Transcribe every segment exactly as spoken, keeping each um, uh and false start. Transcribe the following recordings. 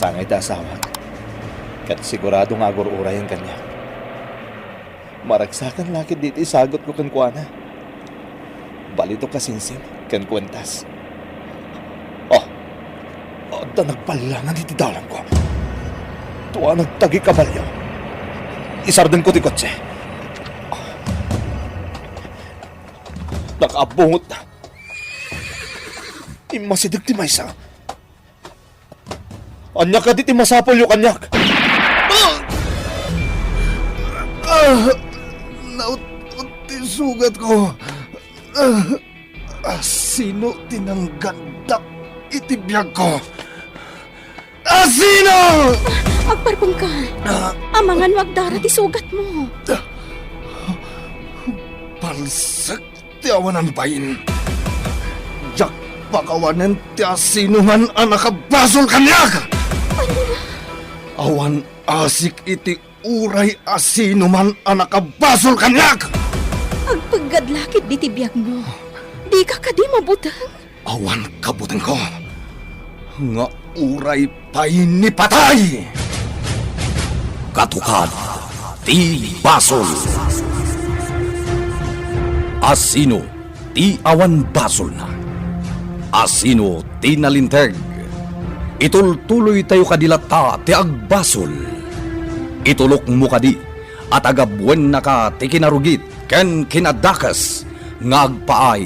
Tangay ta asawak, ket sigurado nga agur-urayen kaniak. Maragsakan la ketdi ti isagutko kenkuana. Balitok a singsing ken kuentas. Oh, adda nagballangan iti dalanko. Tua nagtagi kabalio. Isardengko ti kotse. Nakaabungotna. Immasideg ti maysa. Ania kadi ti masapulyo kaniak? Ah! Ah! Naut-ot ti sugatko. Ah! Asino ti nanggandak iti biagko? Asino? Agparpengka. Ah! Amangan no agdara ti sugatmo. Palsek ti awanan bain. Diak pakawanen ti asinoman a nakabasol kaniak. Awan asik iti uray asinoman a nakabasol kaniak. Agpeggad la ketdi ti biagmo. Dika kadi mabuteng? Awan kabutengko nga uray pay ni patay. Katukad ti basol. Asino ti awan basolna? Asino ti nalinteg? Itultuloytayo kadi latta ti agbasol. Itulokmo kadi a tagabuennaka ti kinarugit ken kinadakes nga agpaay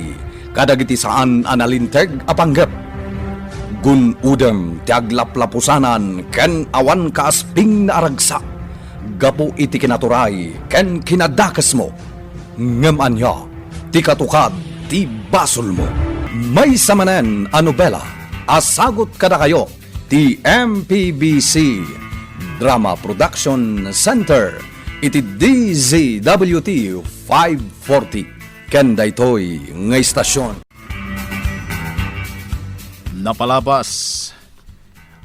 kadagiti saan a nalinteg a panggep. Gun-odem ti aglaplapusanan ken awan kaaspingna a ragsak gapu iti kinaturay ken kinadakesmo. Ngem ania ti katukad ti basolmo? Maysa manen a nobela a sagut kadakayo ti M P B C Drama Production Center iti D Z W T five forty ken daytoy nga istasyon. Napalabas,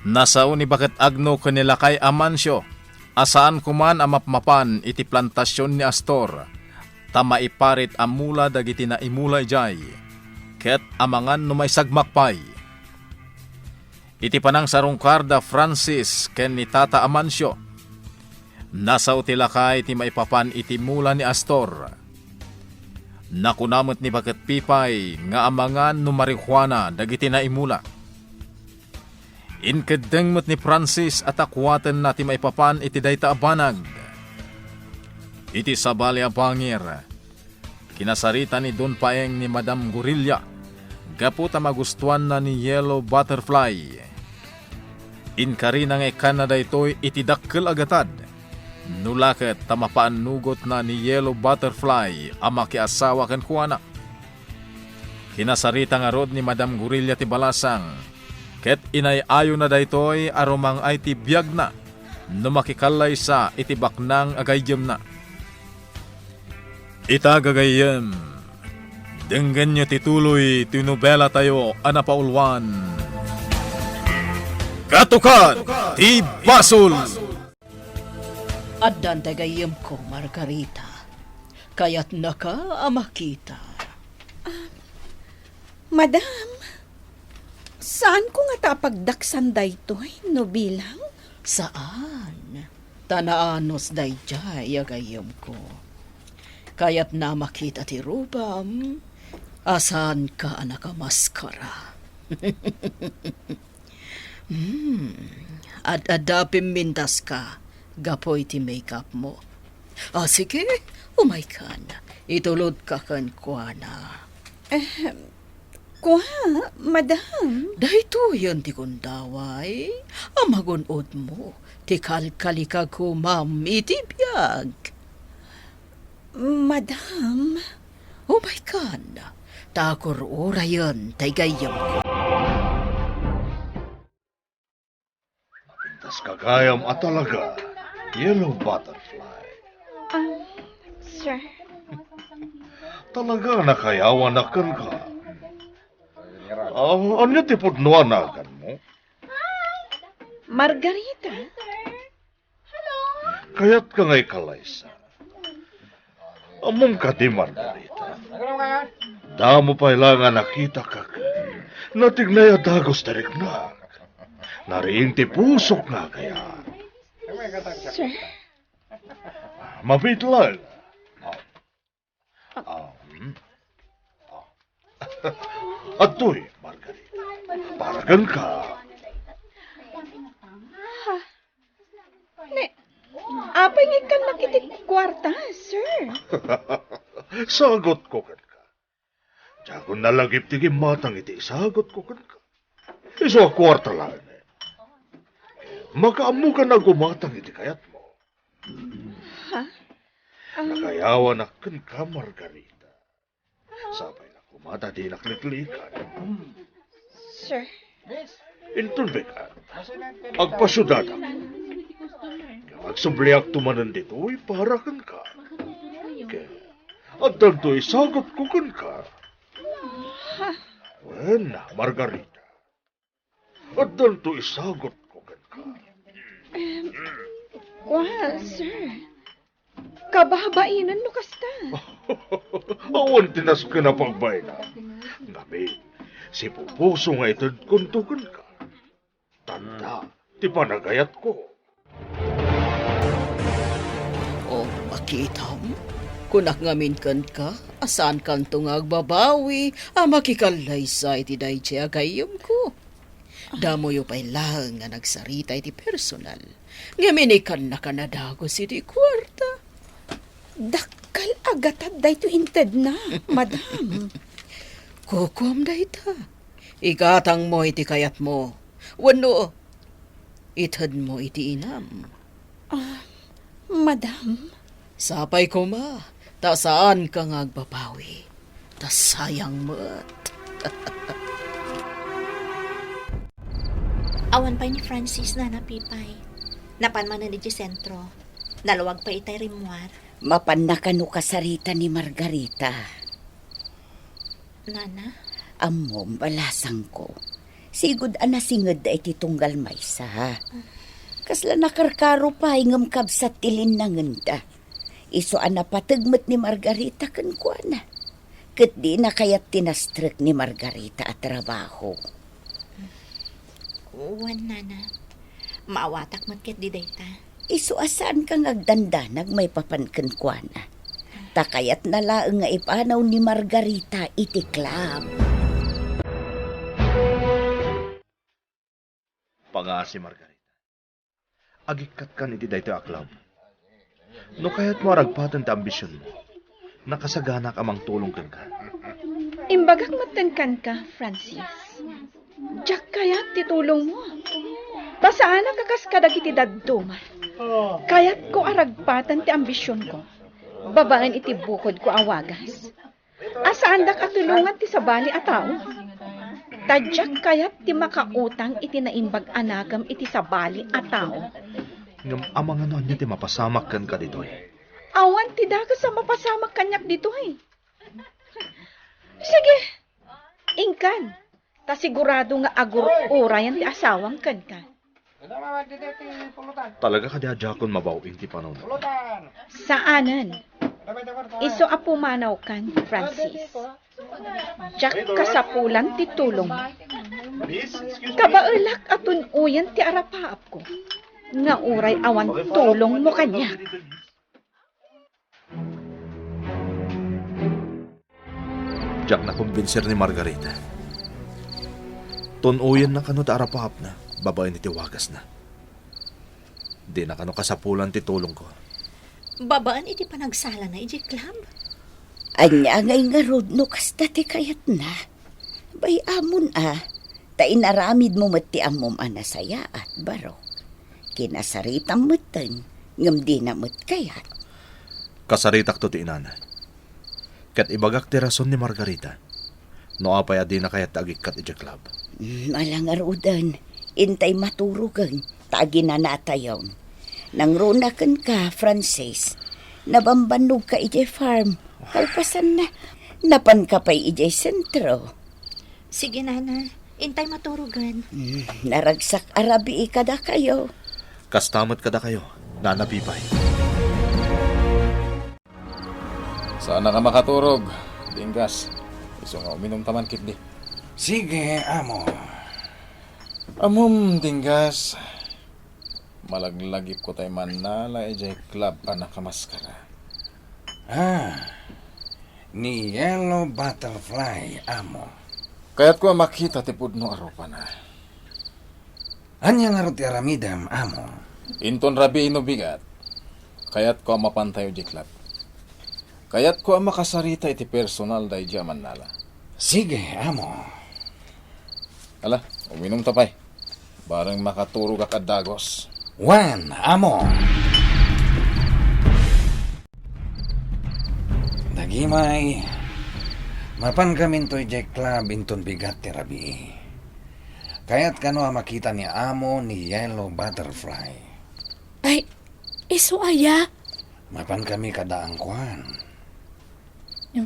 nasao ni Baket Agno ken ni Lakay Amancio a saan koman a mapmapan iti plantasion ni Astor, ta maiparit a mula dagiti naimula idiay, ket amangan no maisagmak pay. Iti panangsarungkar da Francis ken ni Tata Amancio, nasao ti lakay ti maipapan iti mula ni Astor. Nakuna met ni Baket Pipay nga amangan no marihuana dagiti naimula. Inkeddeng met ni Francis a takuatenna ti maipapan iti dayta a banag. Iti sabali a bangir, kinasarita ni Don Paeng ni Madam Gorilla gapu ta magustuanna ni Yellow Butterfly. Inkarina nga ikkanna daytoy iti dakkel a gatad, no la ket ta mapaannugotna ni Yellow Butterfly a makiasawa kenkuana. Kinasarita ngarud ni Madam Gorilla ti balasang, ket inay-ayona daytoy a rumang-ay ti biagna no makikallaysa iti baknang a gayyemna. Ita, gagayyem, denggenyo ti tuloy ti nobelatayo a napauluan, Katukad ti Basol. Addan ti gayyemko, Margarita. Kayatnaka a makita. Ah, madam, saanko ngata a pagdaksan daytoy no bilang? Saan. Ta naanus daydiay a gayyemko. Kayatna a makita ti rubam a saanka a nakamaskara. Hmm, ad-adda pimmintaska gapu iti make-up mo. Ah, sige, umaykan. Itulodka kenkuana. Ehem, kua, madam? Daytoyen ti gundaway a magun-odmo ti kalkalikagko, ma'am, iti biag. Madam? Umaykan, ta agur-urayen ti gayyemko. Napintaska gayam a talaga, Yellow Butterfly. Um, sir. Talaga a nakayawanak kenka. Ah, ania ti pudno a naganmo? Margarita. Kayatka nga ikallaysa? Ammom kadi, Margarita? Damo pay la nga nakitak ken natignay a dagus ti riknak. Nariing ti pusok nga agayat. Sir? Mabit lang. Ah. Ah, hmm. Ah. Adtoy, Margarita. Para kenka. Ha? Ne, apay nga ikkannak iti kuarta, sir? Sagutko kenka. Diakon nalagip ti gimmatang iti isagutko kenka. Isu a kuarta laeng. Makaammokan a gumatang iti kayatmo. Ha? Ah. Nagayawanak kenka, Margarita. Sapay la koma ta dinak liklikan. Sir? Inton bigat, agpasiudadak. Ngem agsubliakto manen ditoy para kenka. Ket addanto isagutko kenka. Ha? Wen, Margarita. Addanto isagutko kenka. Em, kua, sir. Kababainen no kasta. Awan ti nasken a pagbaina. Ngamin, sipupuso nga itedkonto kenka. Tanda ti panagayatko. O, makitam, kunak ngamin kenka a saankanto nga agbabawi a makikallaysa iti daydiay a gayyemko. Damoyo pay laeng nga nagsarita iti personal, ngem inikannaka a dagus iti kuarta. Dakkel a gatad daytoy intedna, madam. Kukuam dayta. Igatangmo iti kayatmo. Wenno, itedmo iti inam. Ah, madam? Sapay koma, ta saanka nga agbabawi. Ta sayang met. Awan pay ni Francis, Nana Pipay. Napan manen idiay sentro. Nalawag pay itay rimmuar. Mapanna kano kasarita ni Margarita? Nana? Ammom, balasangko. Sigud a nasingedda iti tunggal maysa. Kasla nakarkaro pay ngem kabsat ti linnangenda. Isu a napateg met ni Margarita kenkuana. Ket dina kayat tinastrek ni Margarita a trabaho. Wen, Nana. Maawatak met ketdi dayta. Isu a saanka nga agdandanag maipapan kenkuana. Ta kayatna laeng nga ipanaw ni Margarita iti club. Pangngaasim, Margarita. Agikkatkan iti daytoy a club. No kayatmo a ragpaten ti ambisionmo, nakasaganak a mangtulong kenka. Imbagak metten kenka, Francis. Diak kayat ti tulongmo. Ta saanak a kas kadagiti dadduma. Kayatko a ragpaten ti ambisionko babaen iti bukodko a wagas. A saandak a tulongan ti sabali a tao. Ta diak kayat ti makautang iti naimbag a nakem iti sabali a tao. Ngem amangan no ania ti mapasamak kenka ditoy? Awan ti dakes a mapasamak kaniak ditoy. Sige, inkan, ta sigurado nga agur-urayan ti asawam kenka. Talaga kadi a diakon mabaw-in ti panawna? Saanen. Isu a pumanawkan, Francis. Diak kasapulan ti tulong. Kabaelak a tun-oyen ti arapaapko. Nga uray awan tulongmo kaniak. Diak nakumbinser ni Margarita. Tun-oyenna kano ti arapaapna babaen iti wagasna. Dina kano kasapulan ti tulongko. Babaen iti panagsalana idiay club? Ania ngay ngarud no kasta ti kayatna? Bay-amon a, ta inaramidmo met ti ammom a nasayaat, barok. Kinasaritam metten, ngem dina met kayat. Kasaritakto ti inana. Ket ibagak ti rason ni Margarita no apay a dina kayat ti agikkat idiay club. Mm, ala ngaruden, intay maturogen, ta aginanatayon. Nangruna kenka, Francis. Nabambannogka idiay farm. Kalpasanna, napanka pay idiay sentro. Sige, Nana. Intay maturogen. Hmm, naragsak a rabii kadakayo. Kasta met kadakayo, Nana Pipay. Saanak a makaturog, Dinggas. Isu nga uminumta man ketdi. Sige, amo. Ammom, Dinggas, malaglagipko tay mannala idiay club a nakamaskara. Ah, ni Yellow Butterfly, amo. Kayatko a makita ti pudno a rupana. Ania ngarud ti aramidem, amo? Inton rabii no bigat, kayatko a mapantayo idiay club. Kayatko a makasarita iti personal daydiay a mannala. Sige, amo. Ala, uminumta pay. Bareng makaturogak a dagus. Wen, amo. Dagimay, mapankaminto idiay club inton bigat ti rabii. Kayat kano a makita ni amo ni Yellow Butterfly? Ay, isu aya? Mapankami kada angkuan.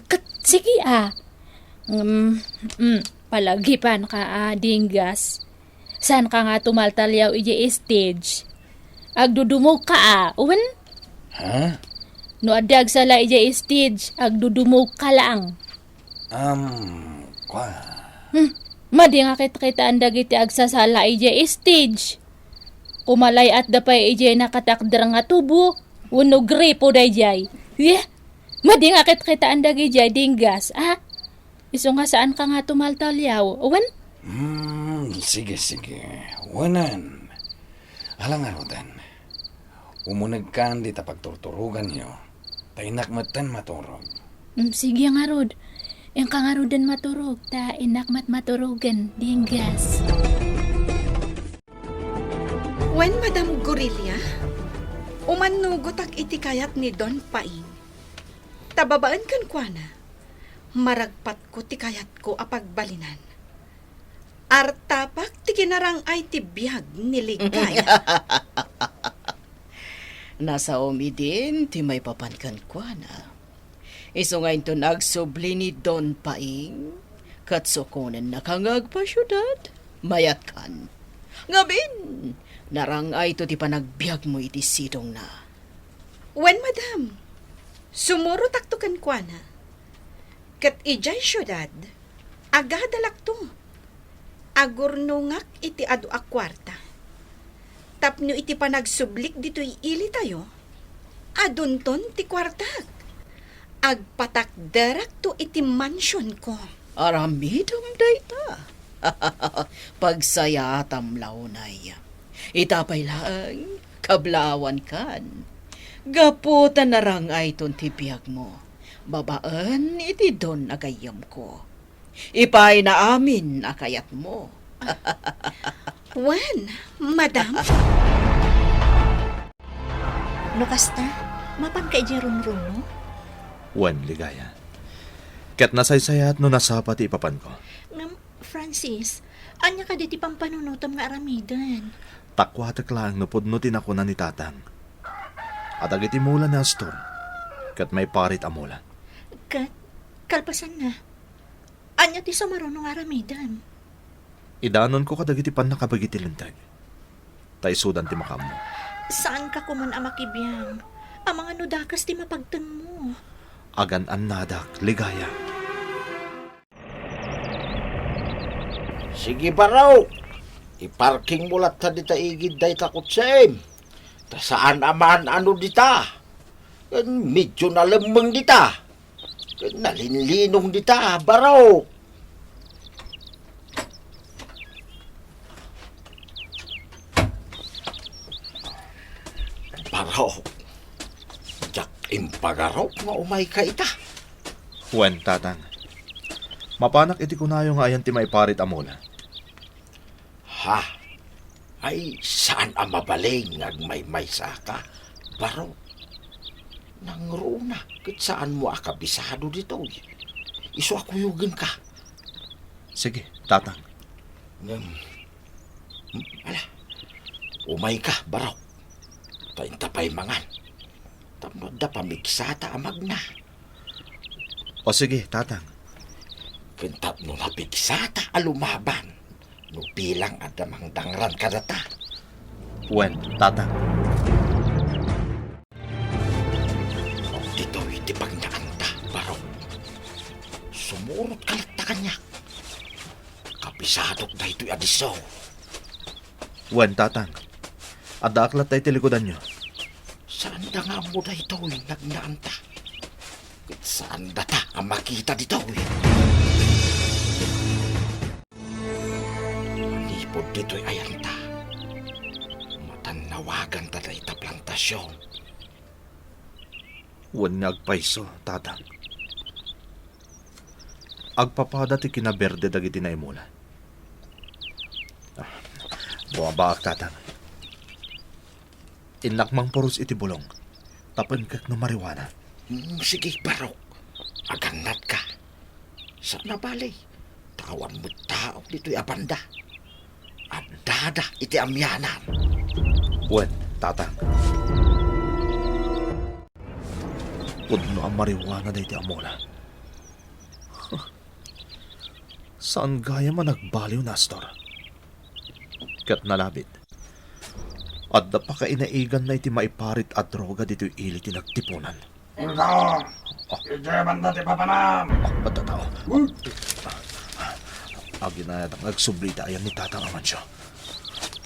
Ket sige a. Mm, mm, palagipanka a, Dinggas. Saanka nga tumaltaliaw idiay stage? Agdudumogka a, wen? Ha? No adda agsala idiay stage, agdudumogka laeng. Am, kwa. Hmm, madi nga kitkitaan dagiti agsasala idiay stage. Kumalay-atda pay idiay nakatakder nga tubo, wenno gripo daydiay. Yeh! Madi nga kitkitaan dagidiay, Dinggas, a? Isu nga saanka nga tumaltaliaw, wen? Hmm, sige, sige. Wenen. Ala ngaruden. Umunegkan dita pagturturoganyo, ta innak metten maturog. Mm, sige ngarud. Inka ngaruden maturog, ta innak met maturogen, Dinggas. Wen, Madam Gorilla, umannugotak iti kayat ni Don Paing. Ta babaen kenkuana, maragpatko ti kayatko a pagbalinan. Artapak ti kinarang-ay ti biag ni Ligaya. Nasaom idin ti maipapan kenkuana. Isu nga inton agsubli ni Don Paing, ket sukonennaka nga agpasiudad, mayatkan. Ngamin, narang-ayto ti panagbiagmo iti sidongna. Wen, madam, sumurotakto kenkuana. Ket idiay siudad, agadalakto. Agurnongak iti adu a kuarta. Tapno iti panagsublik ditoy ilitayo, adunton ti kuartak. Agpatakderakto iti mansionko. Aramidem dayta. Pagsayaatam la unay. Ita pay laeng, kablaawankan. Gapu ta narang-ayton ti biagmo, babaen iti don a gayyemko. Ipaayna amin a kayatmo. Wen, madam. No kasta, mapanka idiay rumrummo? Wen, Ligaya. Ket nasaysayaat no nasapa ti ipapanko. Ngem, Francis, ania kadi ti pampanunotem nga aramiden? Takuatek laeng no pudno ti nakuna ni Tatang. A dagiti mula ni Astor, ket maiparit a mula. Ket, kalpasanna, ania ti sumaruno nga aramidem? Idanonko kadagiti pannakabagi ti linteg, ta isudan ti makaammo. Saanka koman a makibiang, amangan no dakes ti mapagtengmo. Agan-annadak, Ligaya. Sige, Barok, iparkingmo latta dita igid dayta kotsem. Ta saan a maan-ano dita. Ken medyo nalemmeng dita. Ken nalinlinong dita, Barok. Barok, diak impagarok nga umayka ita. Wen, Tatang. Mapanak iti kunayo nga ayan ti maiparit a mula. Ha? Ay, saan a mabalin nga agmaymaysaka, Barok? Nangruna, ket saanmo a kabisado ditoy. Isu a kuyogenka. Sige, Tatang. Ngem, hmm, ala, umayka, Barok. Ta inta pay mangan. Tapno adda pamigsata a magna. O sige, Tatang. Ken tapno napigsata a lumaban, no bilang adda mangdangran kadata. Wen, Tatang. Ditoy ti pagnaanta, Barok. Sumurot ka latta kaniak. Kabisadok daytoy a disso. Wen, Tatang. Addaak latta iti likudanyo. Saanda nga ammo daytoy, nagnaanta. Ket saandata a makita ditoy. Manipud ditoy ayanta, matannawaganta dayta plantasion. Wen nga agpayso, Tatang. Agpapada ti kinaberde dagiti naimula. Ah, bumabaak, Tatang. Innak mangpuros iti bulong. Tapno kek no marijuana. Hmm, sige, Barok. Agannatka. Saan a bale, ta awan met tao ditoy a banda. Addada iti amianan. Wen, Tatang. Pudno a marijuana daytoy a mula. Saan gayam a nagbaliw ni Astor? Ket nalabit, adda pakainaiganna iti maiparit a droga ditoy ili ti nagtipunan. Inka! Ah. Idiay banda ti papanam! Ah, adda tao. Huh? Aginayadak nga agsubli iti ayan ni Tatang Amancio.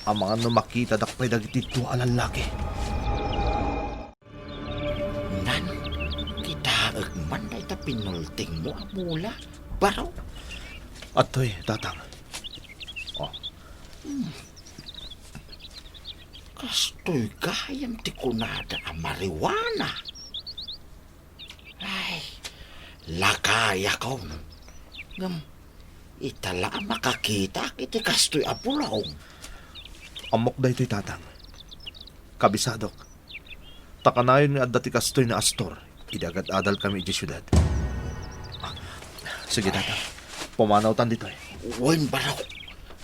Amangan no makitadak pay dagiti dua a lallaki. Nan, kitaek man dayta pinultingmo a mula, Barok? Adtoy, Tatang. Oh. Hmm. Kastoy gayam ti kunada a marijuana. Ay, lakayakon. Ngem, ita la a makakitak iti kastoy a bulong. Ammok daytoy, Tatang. Kabisadok. Ta kanayon nga adda ti kastoy ni Astor idi agad-adalkami idiay siudad. Ah, sige, Tatang. Pumanawtan ditoy. Wen, Barok.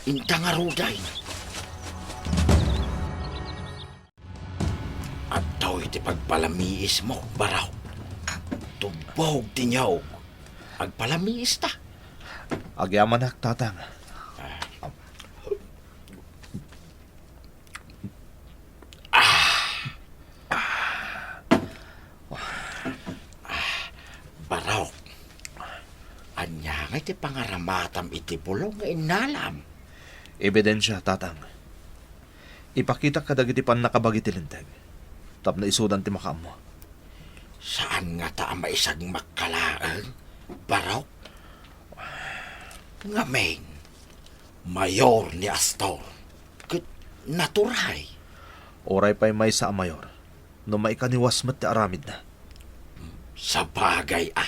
Inta ngaruden. Adtoy ti pagpalamiismo, Barok. Tubbog ti niyog. Agpalamiista. Agyamanak, Tatang. Ah. Ah, Barok, ania ngay ti pangaramatam iti bulong nga innalam? Ebidensia, Tatang. Ipakitak kadagiti pannakabagi ti Linteg tapno isudan ti makaammo. Saan ngata a maisagmakka laeng, Barok? Ngamin, mayor ni Astor, ket naturay. Uray pay maysa a mayor, no maikaniwas met ti aramidna. Sabagay a.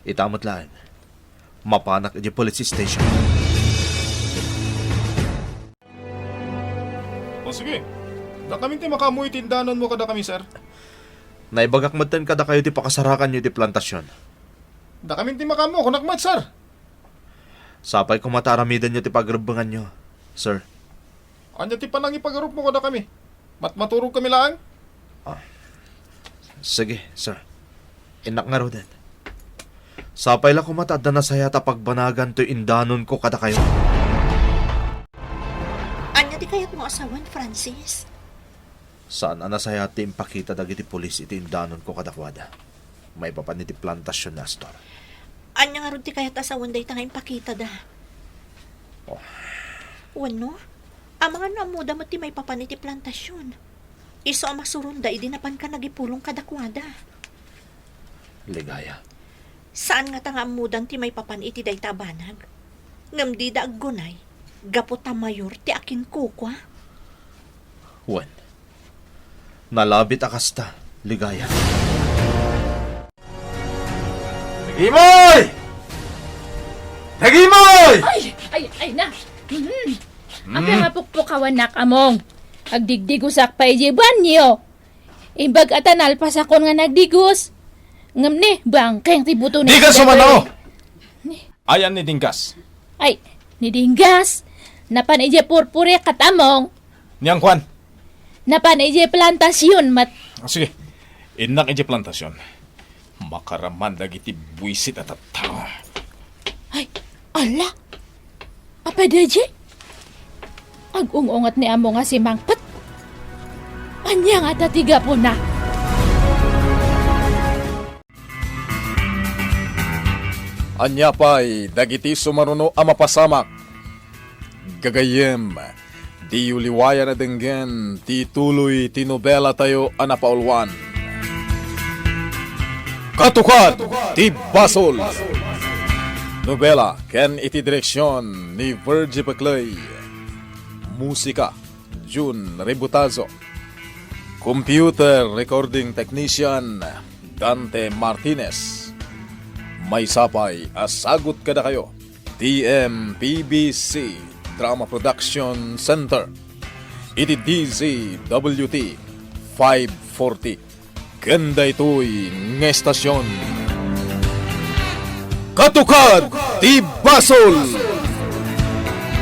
Ita met laeng, mapanak idiay police station. O sige, dakamin ti makaammo iti indanonmo kadakami, sir. Naibagak metten kadakayo ti pakasarakanyo iti plantasion. Dakamin ti makaammo, kunak met, sir. Sapay koma ta aramidenyo ti pagrebbenganyo, sir. Ania ti panangipagarupmo kadakami? Matmaturogkami laeng? Ah. Sige, sir. Innak ngaruden. Sapay la koma ta adda nasayaat a pagbanagan toy indanonko kadakayo. Ania ti kayatmo a sawen, Francis? Saan a nasayaat ti impakita dagiti pulis iti indanonko kadakuada maipapan iti plantasion ni Astor. Ania ngarud ti kayat a sawen dayta nga impakitada? Oh. Wenno, amangan no ammoda met ti maipapan iti plantasion. Isu a masuronda idi napanka nagipulong kadakuada. Ligaya. Saan ngata nga ammodan ti maipapan iti dayta a banag? Ngem dida aggunay, gapu ta mayor ti akinkukua. Wen, nalabit a kasta, Ligaya. Nagimoy! Nagimoy! Ay, ay, ay na. Mm. Mm. Apay nga pukpukawannak, Among? Agdigdigosak pay idiay banyo. Imbag a ta nalpasakon nga nagdigos. Ngem ni, bangkeng ti buto ni Dika Inday sumano! Ni? Ayan ni Dinggas. Ay, ni Dinggas. Napan idiay purpuri kat Among. Ni Angkuan. Napan idiay plantasion met. Ah, sige. Innak idiay plantasion. Makaraman dagiti buisit a tattao. Ay, ala! Apay daydi? Agung-unget ni Among a simangpet. Ania ngata ti gapuna? Ania pay dagiti sumaruno a mapasamak? Gagayyem, Ti uliwayan a denggen ti tuloy ti nobelatayo a napauluan. Katukad ti Basol. Nobela ken iti direksion ni Virgie Pecley. Musika, Jun Ributazo. Computer recording technician, Dante Martinez. Maysa pay a sagut kadakayo, T M P B C Drama Production Center, iti D Z W T five forty. Ken daytoy nga estasion, Katukad ti Basol!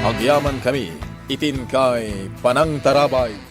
Agyamankami iti inkay panangtarabay.